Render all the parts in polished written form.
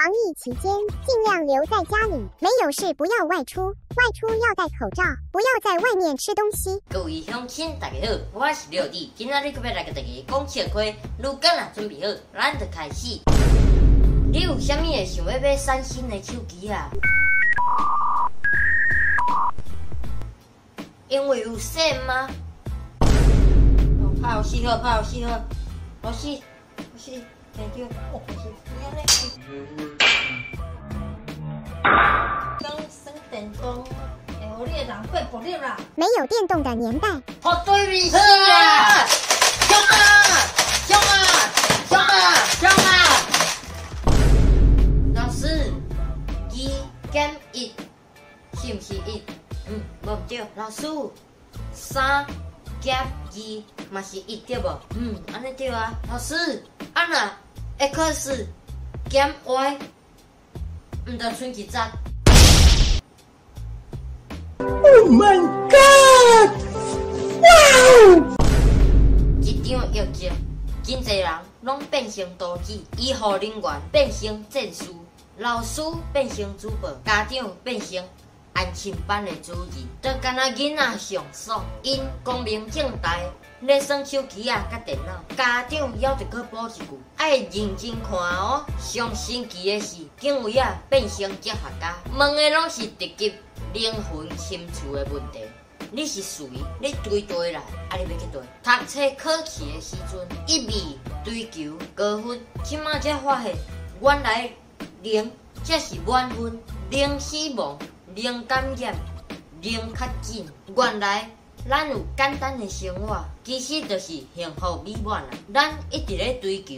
防疫期間，盡量留在家裡，沒有事不要外出，外出要戴口罩，不要在外面吃東西。各位鄉親，大家好，我是廖弟，今仔日閣欲來共大家講笑話，如果若準備好，咱就開始。你有啥物會想欲買三星的手機啊？因為有線嗎？拍予死好，拍予死好，無死，無死，對對，哦，是按呢。講耍電動會予你的人變暴力啦！沒有電動的年代。予對面死啊！凶啊！凶啊！凶啊！凶啊！老師，2減1是毋是1？嗯，無毋對。老師，3減2嘛是1對無？嗯，按呢對啊。老師，啊若 x 減 y，毋就賰一節？Oh my God！哇！一場疫症，真濟人攏變成道士，醫護人員變成戰士，老師變成主播，家長變成安親班的主任，就敢若囡仔上爽，𪜶光明正大咧耍手機仔佮電腦，家長猶得閣補一句：愛認真看哦。上神奇的是，警衛仔變成哲學家，問的攏是直擊靈魂深處的問題。你是誰？你對佗來？啊，你欲去佗？讀冊考試的時陣，一味追求高分，這馬才發現，原來零才是滿分，零死亡，零感染，零確診。原來咱有簡單的生活，其實就是幸福美滿啊！咱一直咧追求，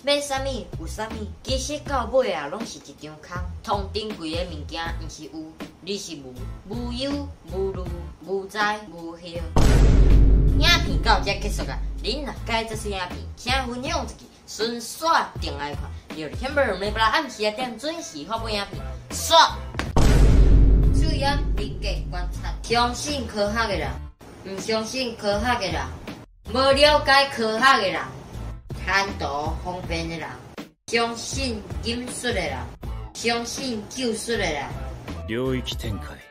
欲啥物有啥物，其實到尾啊，攏是一場空。通頂櫃的物件，毋是有，而是無，無憂無慮無災無禍。影片到這結束啊！恁若喜歡這支影片，請分享出去，順紲轉來看。就天無暝不啦，暗時仔點準時發布影片。煞。注意人格觀察，相信科學的人，毋相信科學的人，無了解科學的人，貪圖方便的人，相信忍術的人，相信咒術的人。領域展開。